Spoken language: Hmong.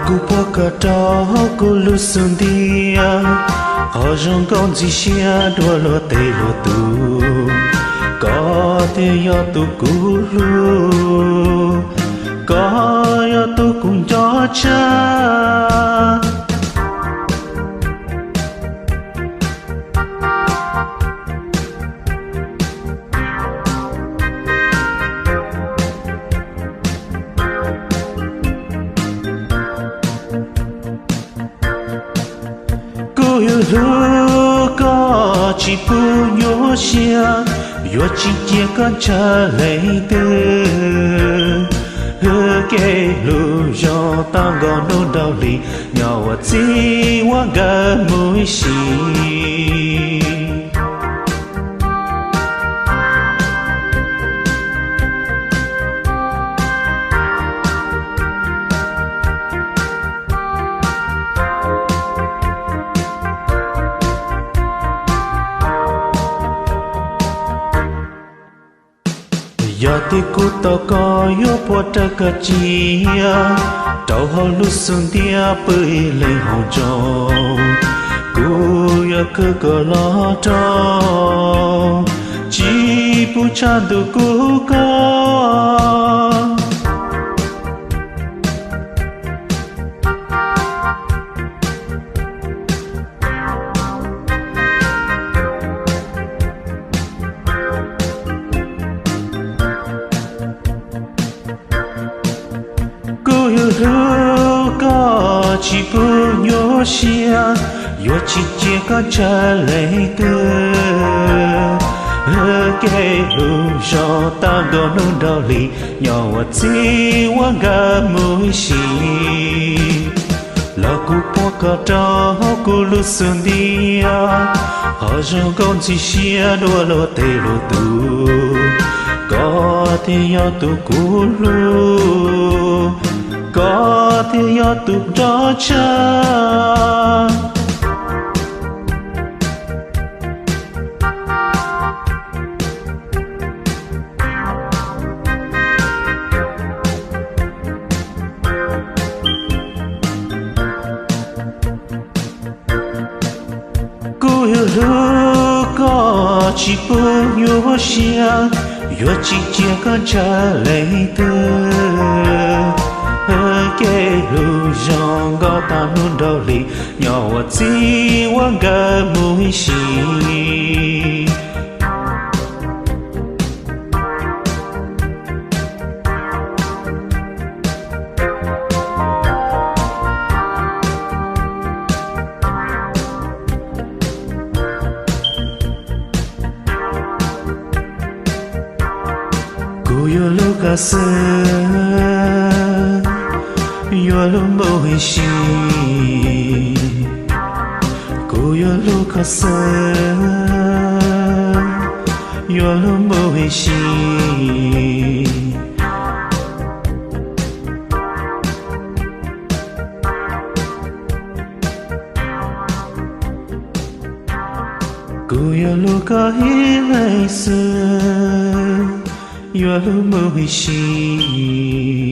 Kuv puab koj rau hauv kuv lub xub ntiag, qhov zoo nkauj ntxim siab dua luag tej luag tug. Koj thiaj yog tus kuv hlub, koj yog tus kuv nco tshaj. Kuv yuav hlub koj tsis pub nyuaj siab, yuav tsis cia koj ntshaw leej twg. Hwj kev hlub zoo tag nkaus hnub nraug hli, nyob ua txij ua nkawm mus ib sim. Yog tias kuv tau koj yuav puas raws koj tsim, rau hauv lub xub ntiag pw ib leeg hauv ntsoog. Kuv yuav khwv koj los rau, tsis pub tshav ntuj kub koj. Kuv yuav hlub koj tsis pub nyuaj siab, yuav tsis cia koj ntshaw leej twg. Hwj kev hlub zoo tag nkaus hnub nraug hli, nyob ua txij ua nkawm mus ib sim. Los kuv puab koj rau hauv kuv lub xub ntiag, qhov zoo nkauj ntxim siab dua luag tej luag tug. Koj thiaj yog tus kuv hlub, koj thiaj yog tus nco tshaj. Kuv yuav hlub koj tsis pub nyuaj siab, yuav tsis cia koj ntshaw leej twg. Hwj kev hlub zoo nkauj tag hnub nraug hli, nyob ua txij ua nkawm mus ib sim. Kuv yuav hlub koj xwb, yuav hlub mus ib sim. Kuv yuav hlub koj xwb, yuav hlub mus ib sim. Kuv yuav hlub koj ib leeg xwb, yuav hlub mus ib sim.